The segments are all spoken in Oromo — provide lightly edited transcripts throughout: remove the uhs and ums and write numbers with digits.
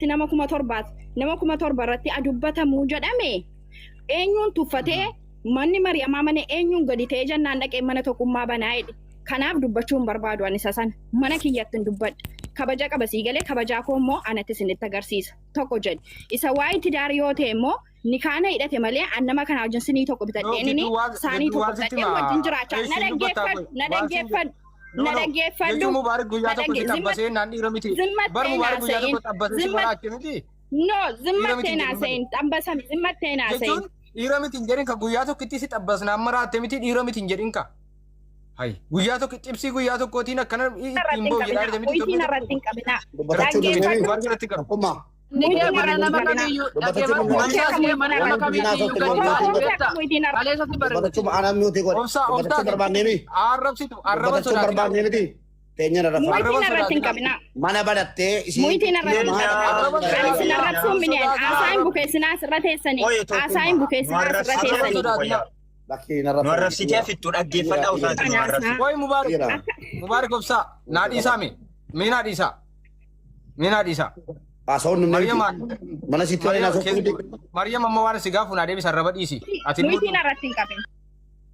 Nama 7,000ti. Nama 7,000 irratti adubbatamuu jedhame eenyuun tuffatee manni Mariyamaa mana eenyuun gadi ta'ee jennaan dhaqee mana Tokkummaa banaa jedhe. Kanaaf dubbachuu hin barbaadu ani isa sana. Mana kiyyatti hin dubbadha. Kabaja qaba sii galee, kabajaa koo immoo anatti isinitti agarsiisa. Tokko jedhe. Isa waa'ee tidaar yoo ta'e immoo nikaana hidhate malee an nama kanaa wajjin sinii tokko No, bitadheenini gidduu waan saanii gidduu tokko waan sitti bitadheen wajjin himaa. jiraachaa. Na Eessi dubbattaa dhaggeeffadhu, qoy. na Waan siin dhaggeeffadhu, No, na no. dhaggeeffadhu. Jechuun Mubaarik Na guyyaa tokko si dhagge xabbasee naan dhiira miti. Bar zimmattee Mubaarik guyyaa naasa'in tokko xabbasee si maraache miti. No, Dhiira zimmattee miti hin jedhin malee. naasa'in xabbasami zimmattee naasa'in. Jechuun dhiira miti hin jedhin ka guyyaa tokkitti si xabbasnaan maraatte miti, dhiira miti hin jedhin ka. Hay guyyaa tokko xibsii guyyaa tokkootiin akkana Irratti ittiin hin boo'u jedhaa qabinaa. jirte miti Uytiin torbee irratti tokko. hin qabinaa. Dubbatachuu Dhaggeeffadhu. dandeenyu. Mubaarik irratti qabu. Tokkummaa. Inni kee Uytiin mana irratti hin nama qabinaa. kamiyyuu Dubbatachuu dhaggeeffadhu. dandeenyu. Inni kee mana nama Waan guddinaa kamiyyuu tokko gadi mormuu baasee godhe. beekta. Kaleessa si barreesse. Dubbatachuu anaan miutii godhe. Obsaa Dubbatachuu obsaa barbaannee mi? arrabsitu arraba Dubbatachuu sodaatinaa. barbaannee miti. Teenya irra Muytiin Arraba irratti hin sodaatinaa. qabinaa. Mana banattee isii Muytiin irratti hin qabinaa. Arraba Ani sin sodaatinaa. arrabsuun mineen haasaa hin bukeessinaa asirra teessanii. Oye Haasaa hin Tokkummaa, nu bukeessinaa asirra arrabsitee teessanii. Arraba fittu sodaatinaa. wayya. Lakkii narra Nu arrabsitee fittu, dhaggeeffadhaa usaati nu arrabsite. Qoy Mubaarik. Dhiira. Mubaarik obsaa. Naa dhiisaa mee. Mee naa dhiisaa. Mee naa dhiisaa. Haasawuun numne miti. Mariyamaan. Mana sitti waliin Maryam haasawuu miti. Maryam amma waan si gaafu naa deebisa, arraba dhiisi. Ati immoo Muytiin irratti hin qabin.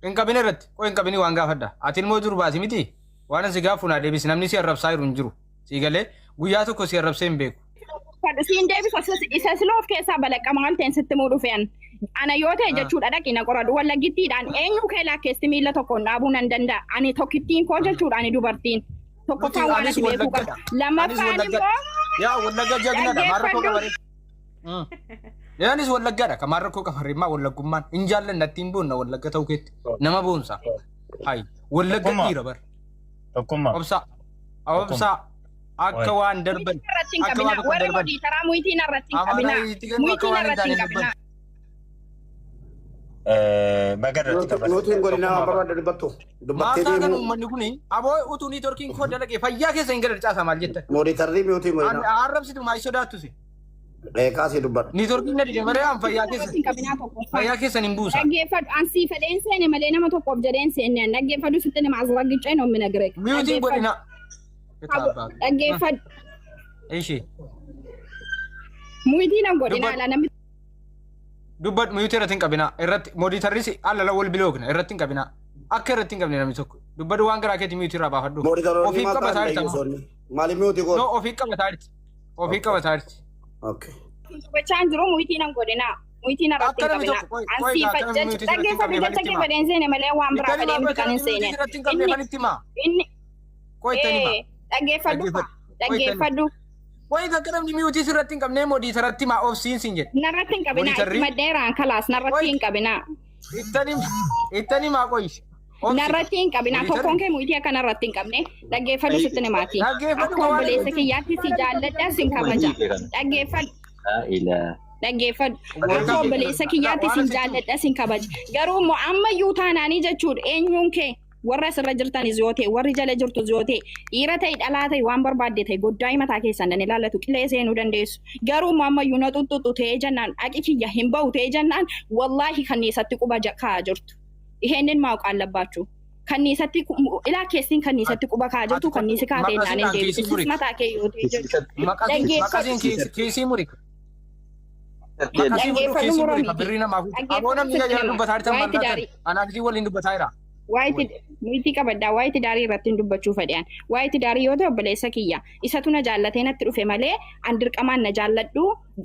hin qabin irratti. Qoy hin qabini waan gaafadha. Ati immoo dur baasi miti. Waan si gaafu naa deebisi, namni si arrabsaa jiru hin jiru. Si galee guyyaa tokko si arrabsee hin beeku. Siin deebisa isa siloo of keessaa balaqqama waan ta'een sitti muu dhufeen. Ana yoo ta'e jechuudha dhaqi na qoradhu wallagittiidhaan eenyu kee lakkeessi miila tokkoon dhaabuu nan danda'a. Ani tokkittiin koo jechuudha, ani dubartiin. Nuti Tokkoffaan waan anis ati beekuu qabda. wallaggadha. Anis Lammaffaan wallaggadha. immoo Yaa wallagga jagnadha. Maal rakkoo dhaggeeffadhu. qabaree? Anis wallaggadha. Ka maal rakkoo qabaree? Maa wallaggummaan hin jaallanne natti hin boonna, wallagga ta'uu keetti. Nama boonsa. Hayi wallagga Tokkummaa. dhiira bar. Tokkummaa. Obsaa. Obsaa. Akka waan darban. Muytiin irratti hin Akka waan qabinaa. tokko Warri darban. modiitaraa muytiin irratti hin Afaan qabinaa. itti kennu akka Muytiin waan hin irratti taane hin qabinaa. dubban. Baga irratti qaban. Nuti hin godhinaa waan barbaadde dubbattu. Maal Dubbattee taatan deemuu. uummanni kuni aboo utuu niitoorkiin koo dalagee fayyaa keessa hin galan caasaa maal jettan? Mooditarrii miutii hin godhinaa. Arrabsitu maal sodaattusi? Eekaa dubbadhu. Niitoorkiin na dide malee an fayyaa keessa Irratti hin qabinaa tokkoffaan. fayyaa keessan hin buusa. Dhaggeeffadhu, an sii fedheen seene malee nama tokkoof jedheen seenne. An dhaggeeffadhu, sitti nama asraggicee noomina gireek. Miyuutiin godhina. Dhaggeeffadhu. Ishee Muytiin hin godhinaa Dubbadhu. ala namni dubbadhu, miyuutii irratti hin qabinaa, irratti mooditarris alala wal bilookna irratti hin qabinaa, akka irratti hin qabne namni tokko dubbadhu, waan garaa keetii miyuutii irraa baafadhu. Mooditaroonni Ofii maal qabataa ta'an jirta. dhayyuusoonni? Maaliif miutii No gootu? ofii qabataa jirti. Ofii qabataa jirti. Okay. dubbachaa hin jiru, muytiin hin godhinaa. Muytiin irratti Akka hin namni qabinaa. tokko qoy An qoy sii akka namni miyuutii irratti hin dhaggeeffadhu qabne jecha fanitti kee himaa. fedheen seene malee waan biraa Ittani fedhee maa miti akka kan hin namni miyuutii seene. irratti hin qabne Inni fanitti himaa. inni Qoy ittani himaa. ee dhaggeeffadhu Dhaggeeffadhu. Qoy ittani. dhaggeeffadhu. Qoy akka namni miyuutii irratti hin qabne moodiitaratti himaa, obsiin siin jedhe. Narratti hin qabinaa, itti Mooditarri maddeeraan kalaas narratti qoy hin qabinaa. ittani ittani himaa qoy. Obsi. Narratti hin qabinaa. Mooditarri. Tokkoon kee muytii akka narratti hin qabne dhaggeeffadhu, sitti himaati. Dhaggeeffadhu Akka waan obboleessa kiyyaatti si jaalladha, sin kabaja. Dhaggeeffadhu. Dhaggeeffadhu. Akka obboleessa kiyyaatti sin jaalladha, sin kabaja. Garuu immoo ammayyuu taanaanii jechuudha eenyuun kee warra asirra jirtanis yoo ta'e, warri jala jirtus yoo ta'e, dhiira ta'e, dhalaa ta'e, waan barbaadde ta'e, goddaa mataa keessan dan ilaallatu qilee seenuu dandeessu. Garuu immoo ammayyuu na xuxuxu ta'ee jennaan, dhaqi kiyya hin bahu ta'ee jennaan, wallaahi kanniisatti quba kaa'aa jirtu. Isheennin maa qaallabbaachuu. Kanniisatti ilaa keessin kanniisatti quba kaa'aa jirtu, kanniisi kaatee naan hin deebisu. Sis mataa kee yoo ta'e jechuudha. Maqasiin kiisii muri. Maqasii fudhu Dhaggeeffadhu kiisii muri. muramiiti. Birrii namaa fuudhu. Aboo Dhaggeeffadhu namni sitti jala hima. dubbataa jirtan Waa'ee maal taatan? tidaarii. Anaaf isii waliin dubbataa jira. Waa'ee muytii qabaddaa, waa'ee tidaarii irratti hin dubbachuu fedhan. Waa'ee tidaarii yoo ta'e obboleessa kiyya isatu na jaallatee natti dhufe malee an dirqamaan na jaalladhu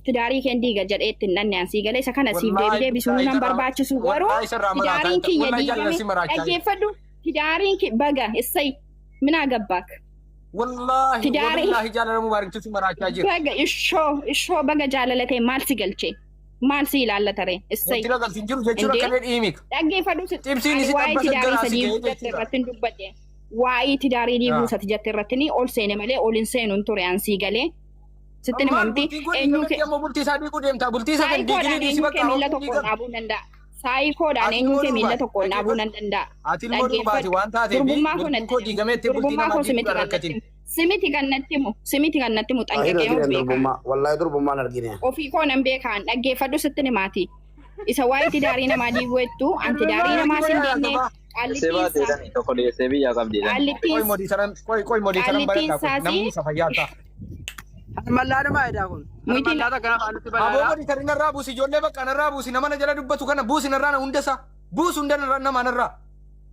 tidaarii keen diiga jedhee itti hin dhanne. An sii galee isa kana siif Wallaahi deebi deebisuu billaahi nan isarraa barbaachisu, garuu wallaahi isarraa maraataa tidaariin jirta. kiyya Wallaahi jaalala diigame si maraachaa jirta. dhaggeeffadhu tidaariin baga issay minaa gabbaak Wallaahi tidaarii wallaahi jaalala mubaariktu si maraachaa jira. Baga ishoo ishoo baga jaalala ta'e, maal si galche, maal si ilaallata ree issay? Wanti ragalti hin jiru jechuun Indee akka dhiimika. Dhaggeeffadhu Xibsiin ani isi waa'ee xabbasa tidaarii garaa isa si diiguu ga'ee jette jechuudha. irratti hin dubbadhe. Waa'ee tidaarii diiguu isati jette irratti ni ol seene malee ol hin seenu hin ture, an sii galee. Sitti Maal himamti bultiin kun eenyuu diigamee kee ammoo bultii isaa diiguu deemta. Bultii isaa kan diiginii saayikoodhaan dhiisi eenyuu bakka kee miilla hawwii tokkoon diigame. dhaabuu danda'a. Saayikoodhaan Ati eenyuu ilmoo kee miilla durbaati. tokkoon dhaabuu Dhaggeeffadhu. nan danda'a. Ati ilmoo durbaati Dhaggeeffadhu. waan taateef Durbummaa koo bultiin natti koo himu. diigamee itti bultii Durbummaa namaa koo simiti diiguudhaan kan natti rakkatin. himu. Simiti kan natti himu. Simiti kan natti himu Hin xanqaqee of argine beekaa. durbummaa. Wallaahi durbummaan argine. Ofii koo nan beekaan, dhaggeeffadhu sitti himaati. Isa waa'ee tidaarii namaa diiguu jettu an tidaarii namaa sin diigne. Dhiyeessee baatee Qaallittiin dhani tokko dhiyeessee biyyaa qabdi dhani. Qoy qaallittiin modii saran qoy qoy modii saran qaallittiin baradhaa qoy isaasi namni isa fayyaa ta'a. Harmallaadhuma edaa kun. Muyitiin Harmallaata kana afaan nutti Aboo banaadha. gadi tarii narraa buusi, ijoollee bakka narraa buusi, nama na jala dubbatu kana buusi narraa, hunda isaa buusi, hunda narraa, nama narraa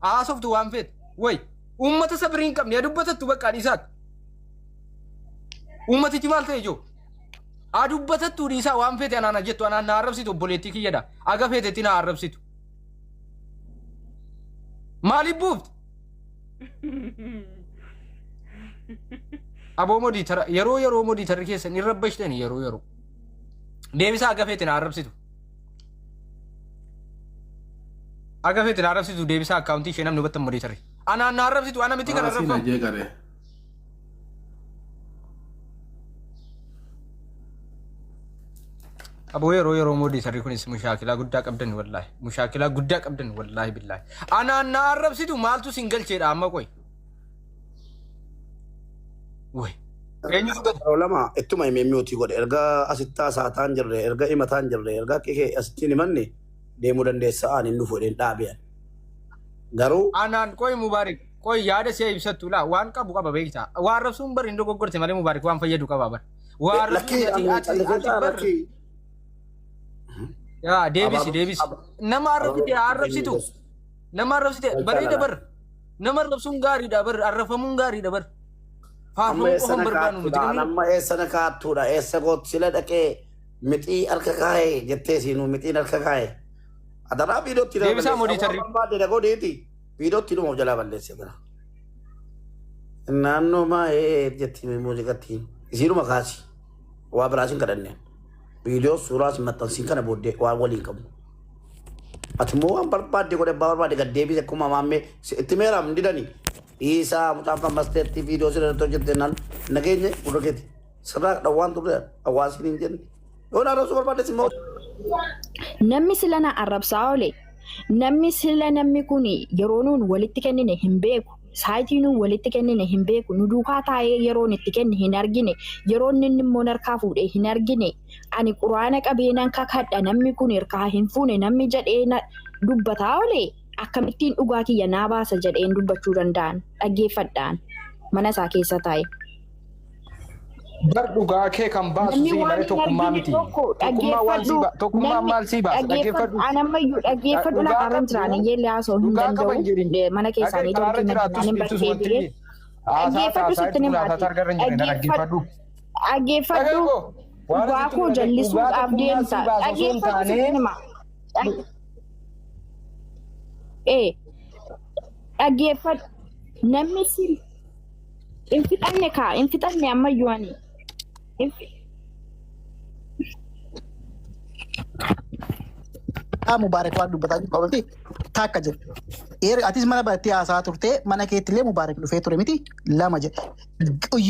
haasoftu waan feete. Way uummata sabrii hin qabne yaa dubbatattu, bakka dhiisaati. Uummatichi maal ta'e ijoo? Haa dubbatattu, dhiisaa, waan feete anaan jettu, anaan na arrabsitu, obboleettii kiyyadha. Aga feetetti na arrabsitu. Maaliif buufti? Aboo moderator, yeroo yeroo moderatorri keessan hin rabbashtani, yeroo yeroo. Deebisaa, aga feete na arrabsitu. Aga feete na arrabsitu, deebisaa, akkaawuntii ishee namni hubattan moderatorri. Anaan na arrabsitu, ana miti kan Maasii na arrabfamu. jeeqare. Aboo yeroo yeroo moderatorri kunis mushaakilaa guddaa qabdan, wallaahi. Mushaakilaa guddaa qabdan, wallaahi billaahi. Anaan na arrabsitu, maaltu sin galcheedha amma qoy. Way. Eenyutu gad? Yeroo lama ittuma himee mute godhe. Erga asitti haasa'ataan jirre, erga himataan jirre, erga kee asittiin himanne deemuu dandeessa, ani hin dhufu jedheen dhaabe. Garuu Anaan qoy, Mubaarik, qoy, yaada si'a ibsattu laa, waan qabu qaba beektaa. Waa arrabsuun bari hin dogoggorte malee Mubaarik waan fayyadu qaba bar. Waa lakkii arrabsuun ati ani ati callisee ati bar. lakkii. Yaa deebisi, Abaaboo deebisi. Nama arrabsite haa arrabsitu. Nama arrabsite bareeda bar. Nama arrabsuun gaariidha bar. Arrafamuun gaariidha bar. Amma Faarfamuu eessa qofa na hin barbaannu nuti kaattuudha? namni. Amma eessa na kaattuudha? Eessa gootu sila dhaqee mixii harka kaa'ee jettee siinuu mixiin harka kaa'ee. Adaraa viidiyootti nama Deebisaa balleessa. moderatorri. Waan barbaadde dhaqoo deeti. Viidiyootti dhuma of jalaa balleesse bira. Naannoo maa'ee jetti muuziqatti. Isiinuma kaasi. Waa biraas hin kadhanneen. Viidiyoo suuraas hin maxxansiin, kana booddee waan waliin qabnu. Ati immoo waan barbaadde godhe, abbaa barbaadde gad deebise, akkuma maammee itti meeraam didani. Dhiisaa, mucaan fammasteetti viidiyoo sirra irratti hojjette naan nageenye gurra keeti. Sirraa dhawwaan turre hawaasni hin jenne. Yoo na arrabsuu barbaaddes immoo Namni sila na arrabsaa oole. Namni sila namni kun yeroo nuun walitti kennine hin beeku. Saayitii nuun walitti kennine hin beeku. Nu duukaa taa'ee yeroon itti kenne hin argine. Yeroo inni immoo harkaa fuudhee hin argine. Ani quraana qabee nan kakadha, namni kun harkaa hin fuune namni jedhee na dubbataa oole. Akkamittiin dhugaa kiyya naa baasa jedheen dubbachuu danda'an, dhaggeeffadhaan mana isaa keessa taa'e. Bar dhugaa kee kan baasu Namni sii waan malee hin tokkummaa argine miti. tokko Tokkummaa waan sii dhaggeeffadhu. tokkummaan Namni maal sii baasa? dhaggeeffadhu. Dhaggeeffadhu. Anammayyuu dhaggeeffadhu, Dhugaa lafarra hin qabdu jiraan iyyee haasa'uu hin dhugaa qaban danda'u. jedhin. Mana Dhagahi, keessanii karaarra tolchina jiraattus jennaan hin ibsus wanti barteebi'ee. haasaa Dhaggeeffadhu, taasaa sitti jiru ni haasaa maati. argarra hin jirre na Dhaggeeffadhu. dhaggeeffadhu. Dhaggeeffadhu. Dhagahi koo waan Dhugaa asitti koo nu dhagahi, dhugaa jallisuudhaaf tokkummaa deemta. sii baasa osoo hin Dhaggeeffadhu, sitti taane hima. Ee, dhaggeeffadhu. Namni si hin fixanne kaa, hin fixanne ammayyuu ani. Mubaarak waan dubbataa jiru qabate takka jedhe. Atis mana barattee haasaa turte, mana keetti illee Mubaarak dhufee ture miti, lama jedhe.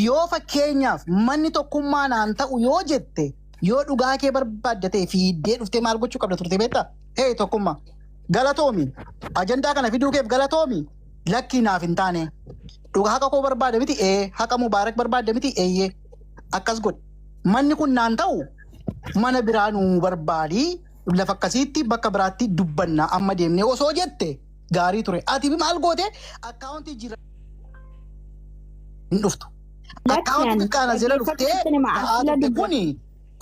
Yoo fakkeenyaaf manni tokkummaa naan ta'u yoo jette, yoo dhugaa kee barbaadde ta'e, fiiddee dhuftee maal gochuu qabda turte beektaa? Hee tokkummaa, galatoomi, ajandaa kana fiduu keef galatoomi, lakkii naaf hin taane. Dhugaa haqa koo barbaade miti, ee haqa Mubaarak barbaadde miti, eeyyee akkas godhe. Manni kun naan ta'u, mana biraa nuu barbaadi, lafa akkasiitti bakka biraatti dubbanna amma deemnee osoo jette gaarii ture. Ati maal goote? Akkaawuntii jira hin dhuftu. Lakki Akkaawuntii ani xiqqaan as jala dhaggeeffadhu, dhuftee sitti hima. ta'aa Asila turte dubba. kuni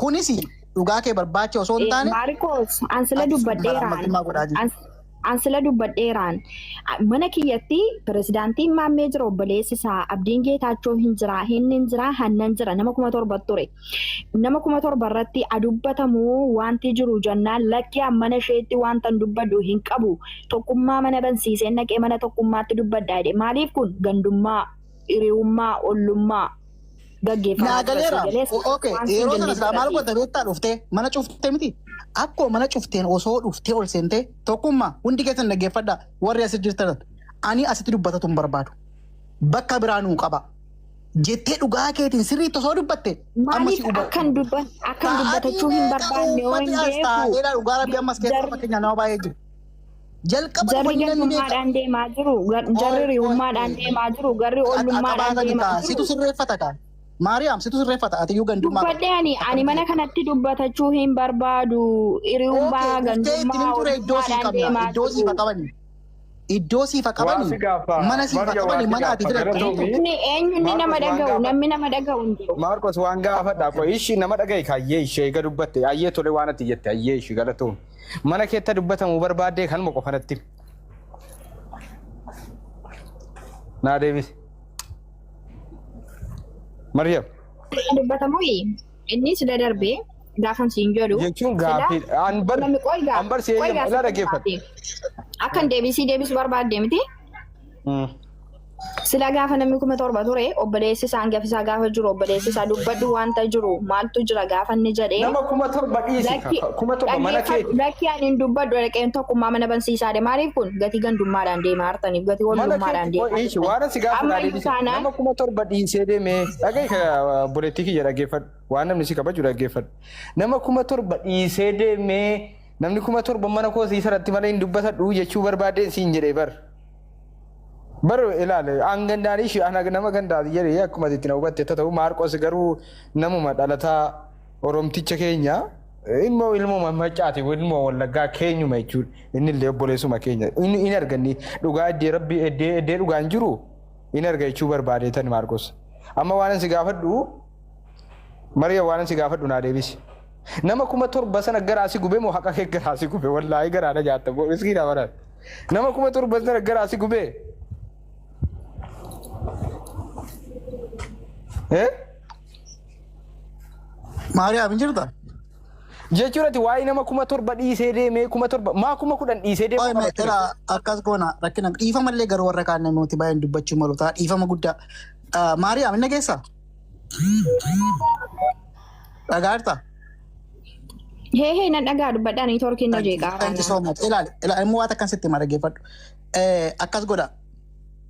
kunis dhugaa kee barbaacha osoo hin taane Maarikoos, an sila ati dubbadheeraan. malaammaltummaa godhaa jirta. An sila dubbadheeraan. Mana kiyyatti pirezidaantiin Maammee jira, obboleessi isaa Abdiin Geetaachoo hin jira, hinni hin jira, Hannan jira, nama 7,000 ture. Nama 7,000 irratti adubbatamu wanti jiru jennaan, lakki mana isheetti wanta hin dubbadhu hin qabu. Tokkummaa mana bansiisee naqee mana tokkummaatti dubbadhaa jedhe. Maaliif kun gandummaa, hiriyummaa, ollummaa gaggeeffamaa Naa jira. galeera. Galees Okay. waan siin Yeroo jennee sana silaa maal jira. goota beektaa? Dhuftee mana cuftee miti. Akkuma mana cufteen osoo dhuftee ol seentee, tokkummaa, hundi keessan dhaggeeffadhaa, warri asi jirtan, ani asitti dubbatatu hin barbaadu. Bakka biraa nuu qaba. Jettee dhugaa keetiin sirriitti osoo dubbatte amma si Maaliif hubadhu. akkan dubban akkan dubbatachuu hin barbaanne yoo hin Uummati as beeku. taa'eedha, dhugaa rabbi, ammas keessa fakkeenyaaf nama baay'ee jiru. Jalqaba Jarri dhufanii namni beeka. gandummaadhaan deemaa jiru. Jarri hiriyummaadhaan deemaa jiru. Garri ollummaadhaan Qabaatanii deemaa kaa situ jiru. sirreeffata kaa. Maariyaam, situ sirreeffata, ati iyyuu gandummaa qabda. Dubbadhe, ani mana kanatti dubbatachuu hin barbaadu. Hiriyummaa, Okay, dhuftee itti gandummaa, ture iddoo sii ollummaadhaan qabna. deemaa Iddoo sii jiru. qabani. Iddoo siifa Waa qabani si gaafa. mana siifa Marga waa qabani si mana ati gaafa. filattu. Galatoomi. Inni eenyu inni nama Maarkos waan dhaga'u gaafa. namni nama dhaga'u hin jiru. Maarkos waan gaafadha qoy ishii nama dhagaye kaayyee ishee eega dubbatte ayyee tole waan ati jette ayyee ishii galatoom. Mana keetta dubbatamuu barbaaddee kanuma qofanatti. Naa deebisi. Maryam. Dubbatamu inni sila darbee gaafan siin jedhu. Jechuun gaaffii an bar Namni qoy gaa an bar si qoy eeyyama gaa ilaa dhaggeeffadhu. Akkan deebisii deebisuu barbaadde miti. Sila gaafa namni 7,000 ture obboleessi isaa hangafi isaa gaafa jiru obboleessi isaa dubbadhu wanta jiru maaltu jira gaafa inni jedhee. Nama 7,000 dhiisi Lakki 7,000 mana kee lakki ani hin dubbadhu dhaqeen tokkummaa mana bansiisaadha. Maaliif kun gatii gandummaadhaan deemaa hartaniif gatii mana wallummaadhaan keetti deemaa qoy waan si gaafa Amma naa iyyuu deebisi. taanaan Nama 7,000 dhiisee deemee dhagahi obboleettii kiyya dhaggeeffadhu waan namni si kabaju dhaggeeffadhu. Nama 7,000 dhiisee deemee namni 7,000 mana koo sii sarratti malee hin dubbatadhu jechuu barbaadeen siin jedhee bar. Bar ilaale an gandaan ishii ana nama gandaati jedhee akkuma itti na hubatte ta'u Maarqos garuu namuma dhalataa Oromticha keenya ilmoo ilmoo maccaati ilmoo wallaggaa keenyuma jechuudha. Inni illee obboleessuma keenya. Inni in arganni dhugaa iddee rabbi iddee iddee dhugaan jiru in arga jechuu barbaadee tan Maarqos. Amma waan si gaafadhu Mariya waan si gaafadhu naa deebisi. Nama 7,000 sana garaa si gubee moo haqa kee garaa si gube wallaahi garaa na nyaatta miskiina bara. Nama 7,000 sana garaa si gubee. Eh? Maariyaam hin jirta? Jechuun ati waa'ee nama 7,000 dhiisee deemee 7,000 maa 10,000 dhiisee deemuu Qoy qaba ture. mee akkas goona rakkina dhiifama illee garuu warra kaan namooti baay'een dubbachuu malu ta'a dhiifama guddaa. Maariyaam inni geessaa? Dhagaa jirtaa? Hee hee nan dhagaa dubbadhaa neetwoorkiin na jeeqaa. Thank you so much. Ilaali ilaali immoo waan akkan sitti hima dhaggeeffadhu. Akkas godha.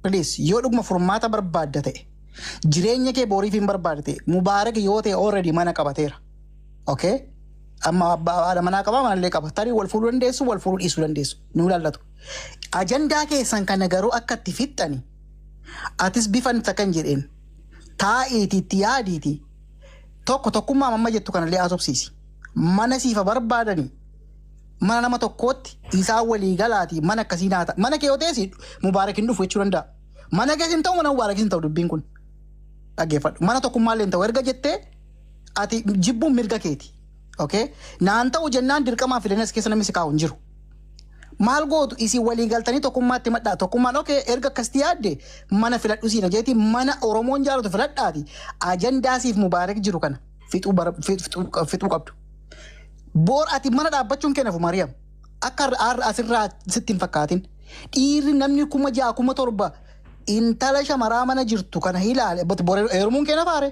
Please yoo dhuguma furmaata barbaadda ta'e jireenya kee boriif hin barbaadde ta'e Mubaarak yoo ta'e already mana qabateera. Okay? Amma abbaa haadha manaa qaba manallee qaba. Tarii wal fuudhuu dandeessu wal fuudhuu dhiisuu dandeessu. Nu ilaallatu. Ajandaa keessan kana garuu akka itti fixxani atis bifa inni takkan jedheen taa'iiti itti yaadiiti tokko tokkummaa amma jettu kanallee haasofsiisi. Mana siifa barbaadani mana nama tokkootti isaan walii galaati mana akkasii naa ta'a. Mana kee yoo ta'es Mubaarak hin dhufu jechuu danda'a. Mana kees hin ta'u mana Mubaarak hin ta'u dubbiin kun. Dhaggeeffadhu. Mana tokkummaallee hin ta'u erga jettee ati jibbuun mirga keeti. Okay? Naan ta'u jennaan dirqamaa fidanii as keessa namni si kaa'u hin jiru. Maal gootu isin walii galtanii tokkummaatti madhaa tokkummaan okay erga akkasitti yaadde mana filadhu siina jeeti mana Oromoon jaalatu filadhaati ajandaa siif Mubaarak jiru kana fixuu fixuu qabdu. Boor ati mana dhaabbachuun kennafu Mariyam akka har'a asirraa sitti hin fakkaatin. Dhiirri namni 6,000 7,000 intala shamaraa mana jirtu kana ilaale bor heerumuun kee nafaare.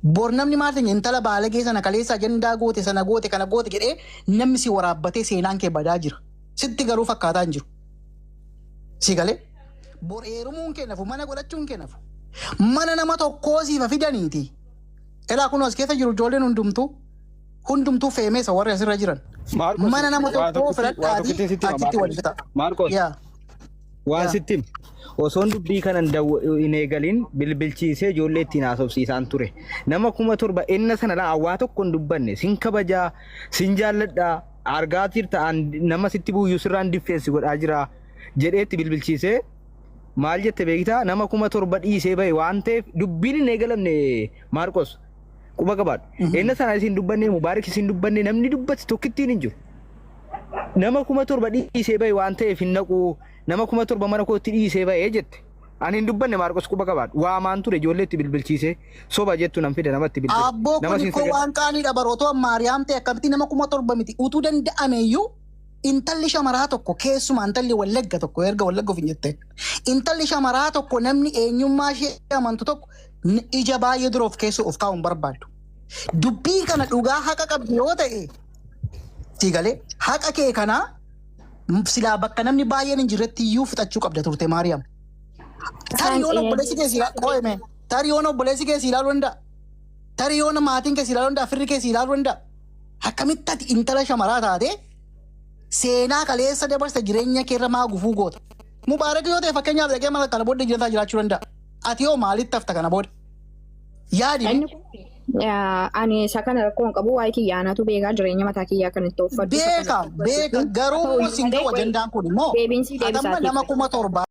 Bor namni maal ta'e intala baalagee sana kaleessa ajandaa goote sana goote kana goote jedhee namni si waraabbatee seenaan kee badaa jira. Sitti garuu fakkaataa hin jiru. Si galee bor heerumuun kee nafu mana godhachuun kee nafu. Mana nama tokkoo siifa fidaniiti. Elaa kun as keessa jiru ijoolleen hundumtuu feemeessa warri asirra jiran. Mana nama tokkoo filadhaatii achitti wal fixa. Maarqos waan sitti hima. Osoon dubbii kanan hin eegalin bilbilchiisee ijoollee ittiin haasofsiisaan ture. Nama 7,000 inna sana laa waa tokko hin dubbanne sin kabajaa sin jaalladhaa argaa jirta nama sitti buuyyuu sirraan diffeensi godhaa jira jedheetti bilbilchiisee maal jette beektaa nama 7,000 dhiisee bahe waan ta'eef dubbiin hin eegalamne Maarqos quba qabaadhu. Inna sana isin dubbanne Mubaarak isin dubbanne namni dubbate tokkittiin hin jiru. Nama 7,000 dhiisee bahe waan ta'eef hin naqu nama 7,000 mana kootti dhiisee bahee jette. Ani hin dubbanne Maarqos quba qabaadhu. Waamaan ture ijoollee itti bilbilchiisee soba jettu nan fida namatti bilbile. Abboo Nama kun siin koo waan qaaniidha barootoo Maariyaam ta'e akkamitti nama 7,000 miti utuu danda'ame iyyuu intalli shamaraa tokko keessumaa intalli wallagga tokko erga wallagga ofiin jette intalli shamaraa tokko namni eenyummaa ishee amantu tokko ija baay'ee dura of keessoo of kaa'uun barbaaddu. Dubbii kana dhugaa haqa qabdi yoo ta'e si galee haqa kee kanaa silaa bakka namni baay'een hin jirretti iyyuu fixachuu qabda turte Maariyaam. Tarii yoon obboleessi kee si ilaalu tarii yoon obboleessi kee si ilaaluu danda'a. Tarii yoon maatiin kee si ilaaluu danda'a firri kee si ilaaluu danda'a. Akkamitti ati intala shamaraa taate seenaa kaleessa dabarsa jireenya kee irra maa gufuu goota. Mubaarak yoo ta'e fakkeenyaaf dhaqee mana kana booda jireenya jiraachuu danda'a. Ati yoo maalitti hafta kana booda? Yaadi. Ani isa kana rakkoo hin qabu, waa'ee kiyyaa anatu beekaa, jireenya mataa kiyyaa kan itti uffadhu. Beeka, beeka, garuu immoo sin ga'u ajandaan kun immoo Deebiin si atamma deebisaati. nama 7,000.